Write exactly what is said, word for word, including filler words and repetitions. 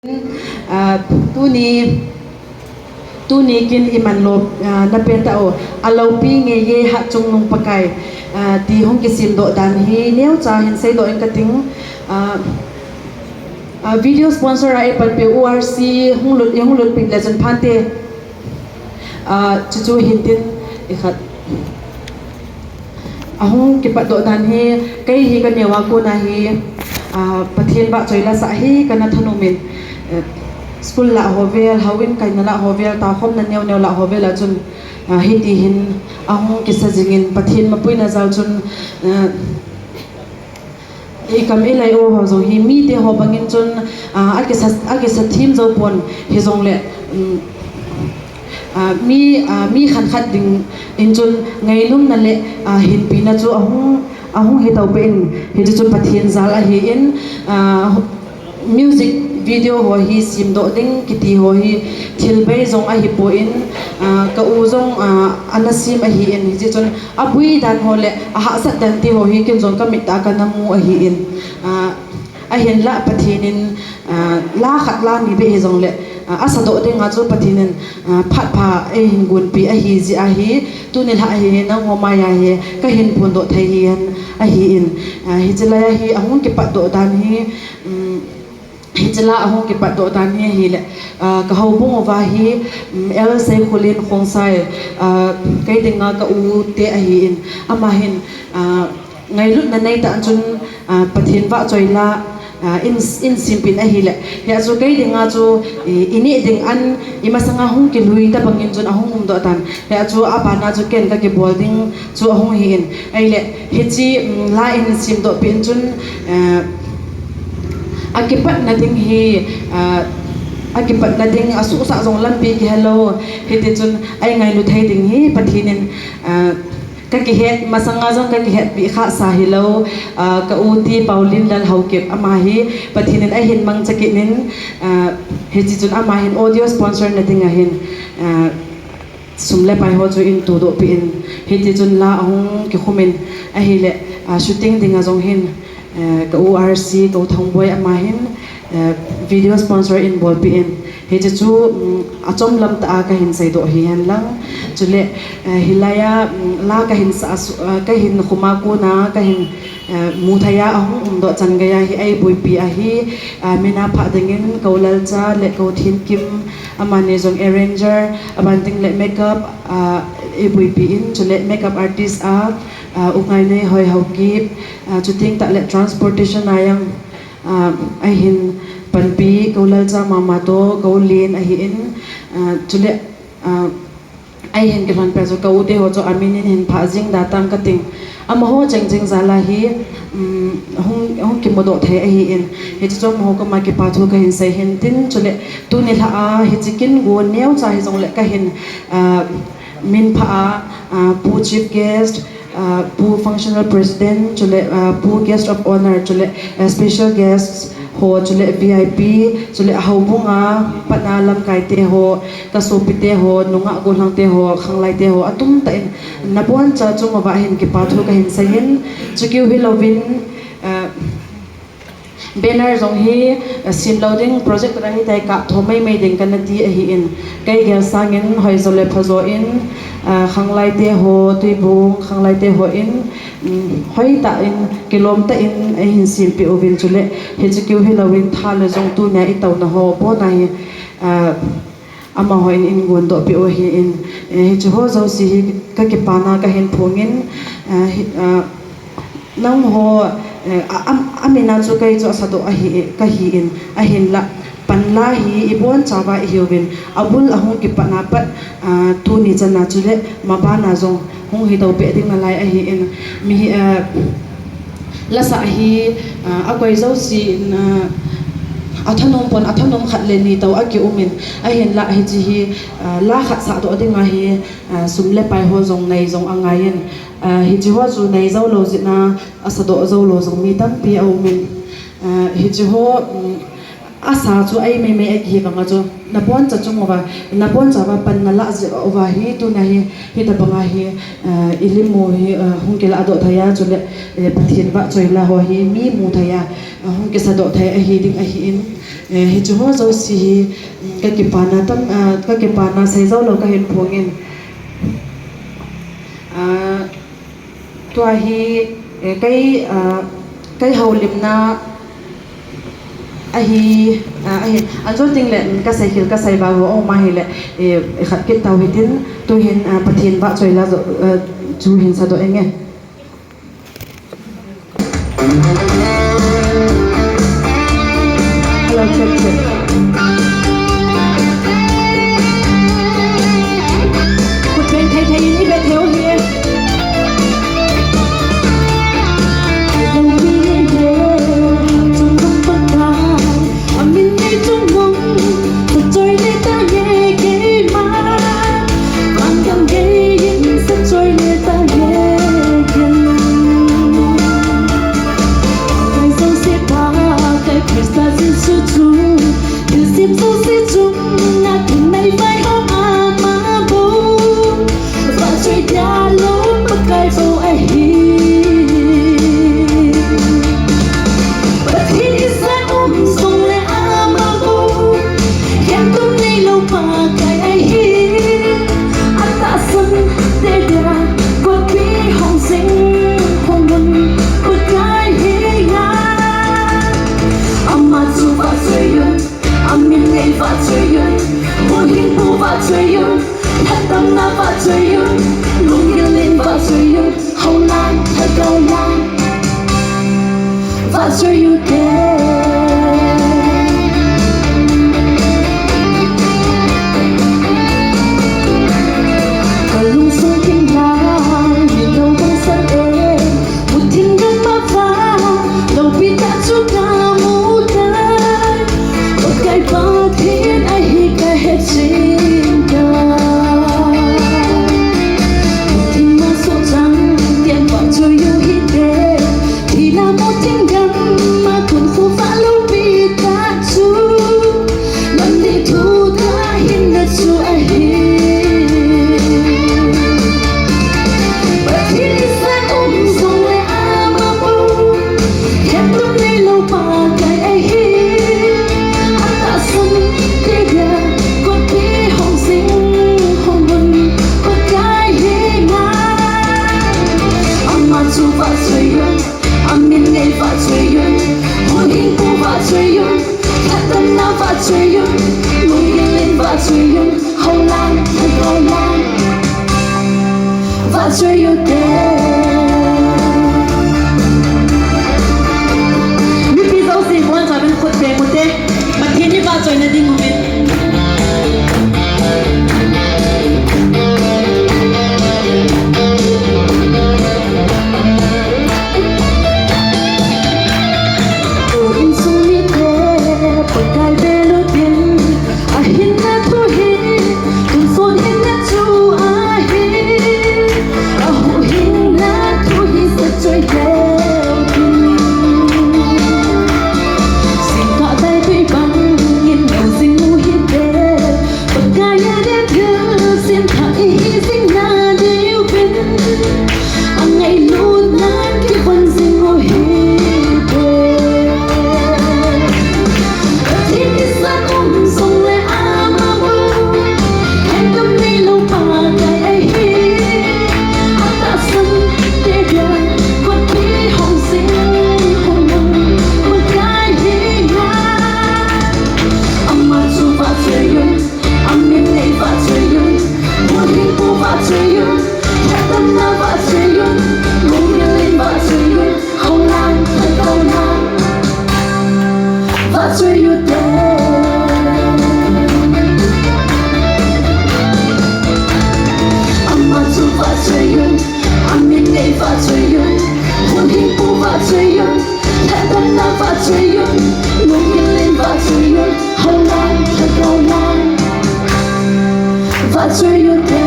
Ah, tuni, tuni kin iman lou, ah, na pe ta o, a loupi ngei e Hatchungnung Pakai, ah, ti hung kisem doh dan hi neocha hin sei doh ing kating, ah, ah, video sponsor a eipanpi O R C hung lut, hung lut pin le chun phante, ah, chuchu hin tin i khat. Ahung kipat doh dan hi, kei hi ka neo a kona hi, ah, Pathen vahchoi la sah hi kana thanom in, eh, school lah ho vel, houin kaina lah ho vel, takhomna neo neo lah ho vel a chun, ah, hiti hin ahung kisa jing in Pathen mapuina jal chun, ah, i kam i lai u ho jong hi mite ho bangin chun, ah, a kisa, a kisa thim jou pon hijongle, um, ah, mi, ah, mi khat khat ding in chun ngainomna le, ah, hinpina chu ahung, ahung hi taupe in, hichu chu Pathen jal ahi in, ah, music video ho hi sem doh ding kiti ho hi thil bei jong ahi poi in, ah, ka u jong, ah, ana sem ahi in, hichu chun abui dan ho le ahahsat dan ti ho hi kin jong ka mit a kana mu ahi in, ah, ahinlah Pathen in, ah, la khat la ni beh hijongle, ah, asa doh ding a chu Pathen in, ah, phat pha eihin gonpi ahi jeh a hi, tuni lha hi nangho mai a hi kahin phondoh thei hi hen ahi in, ah, hiche lai a hi ahung kipat doh dan hi, um, hiche la ahung kipat doh dan hi ahile, ah, ka houbung uva hi, um, L Seikhulin Khongsai, ah, kei dinga ka u te ahi in, ama hin, ah, ngailutna nei tah chun, ah, Pathen vahchoi la, ah, in, in sempin ahile. Hia chu kei dinga chu, i, i neh ding an, i masanga hung kilui tabang in chun ahung um doh tan. Hia chu abana chu ken ka kibol ding chu ahung hi in. Ahile, hiche, um, la in sem doh pin chun, ah, a kipatna ding hi, ah, a kipatna ding a suhsah jong lampi kihe lou. Hiti chun ei ngailu thei ding hi Pathen in, ah, ka kihet, masanga jong ka kihetpi kha sa hilou, ah, ka u ti Pauline Lalhaokip ama hi Pathen in ahin mangcha kit in, ah, hiche chun ama hin audio sponsor na ding ahin, ah, sum le pai ho chu in tudoh pin, hiti chun la ahung kikhum in ahile, ah, shooting ding a jong hin, eh, ka u R C, ka u Thangboi ama hin, eh, video sponsor in bolpi in. Hiche chu, um, achom lam tah a kahin seidoh hi hen lang. Chule, eh, hilai a, um, la kahin sa, ah, kahin khum a kona, kahin, eh, mu thei a ahung um doh chan gei a hi eiboipi ahi, ah, min a phah ding in ka u Lalcha le ka u Thenkim, amani jong arranger, aban ding le makeup, ah, eiboipi in, chule makeup artist a, ah, u Ngainei Hoi Haokip, ah, chuteng tah le transportation a jong, ah, ahin panpi, ka u Lalcha mama toh, ka u Len ahi in, ah, chule, ah, eihin kilhonpi a chu ka u te ho chu amin in hin phah jing da tang kating. Amaho cheng cheng jal a hi, um, hung, hung kimudoh thei ahi in. Hiche chu amaho koma kipa thu kahin sei hin tin, chule tuni lha a hiche kin gon neocha hijongle kahin, ah, min phah a, ah, Pu Chief Guest, ah, Pu Functional President, chule, ah, Pu Guest of Honour, chule, ah, Special Guests ho, chule V I P, chule a houbung a pat a lamkai te ho, ka sopi te ho, nungah gollhang te ho, khanglai te ho, atum tah in naboncha chung uva hin kipa thu kahin sei in, chukeu hilouvin, ah, banner jong hi, eh, sem lou ding project ahitai, kap tho mai mai ding kana ti ahi in. Kei gel sangin hoijo le phajo in, eh, khanglai te ho, Tuibung khanglai te ho in, um, hoitah in, kilom tah in, eihin sempeh uvin chule, hiche keu hilouvin tha le jong tunia i touna ho, bona hi, eh, Amaho in, in gondoh peh u ahi in, eh, hiche ho jouse hi ka kipana kahin phong in, eh, hi, eh, nangho, eh, a, a, amin a chu kei chu asadoh ahi, kahi in, ahinlah, panla hi ibonchauva ihiuvin, abul ahung kipatna pat, ah, tuni chana chule, mabana jong hung hi topeh ding nalai ahi in, mi, eh, Lasa hi, ah, akoi jouse in, ah, athanom pon, athanom khat le ni tou akium in, ahinlah hiche hi, ah, la khat sahdoh dinga hi, ah, sum le pai ho jong nei jong angai in, ah, hiche ho chu nei jou lou jeh a, asadoh jou lou jong mi tampi aum in, ah, hiche ho, um, Asa chu ahi maimai ahi vanga chu, naboncha chung uva, naboncha uva panna lah jeh uva hi, tuna hi, hitabanga hi, eh, i lim u hi, eh, hung kilah doh thei a, chule, eh, Pathen vahchoi la ho hi mi mu thei a, eh, hung kisa doh thei ahi ding ahin, eh, hiche ho jouse hi, mm, ka kipana tam, eh, ka kipana sei jou lou kahin phong in. Ah, Tua hi, eh, kei, ah, kei houlimna ahi, ah, ahi. Anjo ting le, mm, kasei khel, kasei val ho, o ma hi le, eh, khat kit tau hitin, tuhin, ah, Pathen vahchoi la jo, eh, chu hin sa doh inge. Hello, check, check. Khut beng thei thei in i be thei u hi. Amin nei chung mong, sa choi le ta ye keima. Vangam gei in sa choi le ta ye ken. Kai jouse Pakai Christa Jesu chu, thilsem jouse chunga thingnai vaihom ama bou. Vahchoi dia lou Pakai bou ahi. Pathen ijat um jongle ama bou, khentum neilou Pakai ahi. Atahsan te dia, kotpi hung jing, hung un Pakai henga. Ama chu vahchoi un, amin nei vahchoi un, Huhhingpu vahchoi un, lhatdamna vahchoi un, lunggil in vahchoi un, houlang, lhagao lang, vahchoi ute. Ka lungsung thinglhang, mi lou bang sat e, muthim gam a vang, loupi tah chu ka mu tai. Pakai Pathen ahi ka he jing tai. Muthim a sohchang, tian vahchoi u hite. Thina muthim gam a kun khovah loupi tah chu, lamdih thu kahin na chu ahi. Pathen ijat um jongle ama bou, khentum neilou Pakai ahi. Atahsan te dia, kotpi hung jing, hung un Pakai henga. Ama chu vahchoi un, amin nei vahchoi un, Huhhingpu vahchoi un, lhatdamna vahchoi un, lunggil in vahchoi un, houlang, lhagao lang, vahchoi ute. Mipi jouse, boncha uvin khut beng ute. Pathen ivahchoina ding uvin. Ama chu vahchoi un, amin nei vahchoi un, Huhhingpu vahchoi un, lhatdamna vahchoi un, lunggil in vahchoi un, houlang, lhagao lang, vahchoi ute. Ama chu vahchoi un, amin nei vahchoi un, Huhhingpu vahchoi un, lhatdamna vahchoi un, lunggil in vahchoi un, houlang, lhagao lang, vahchoi ute.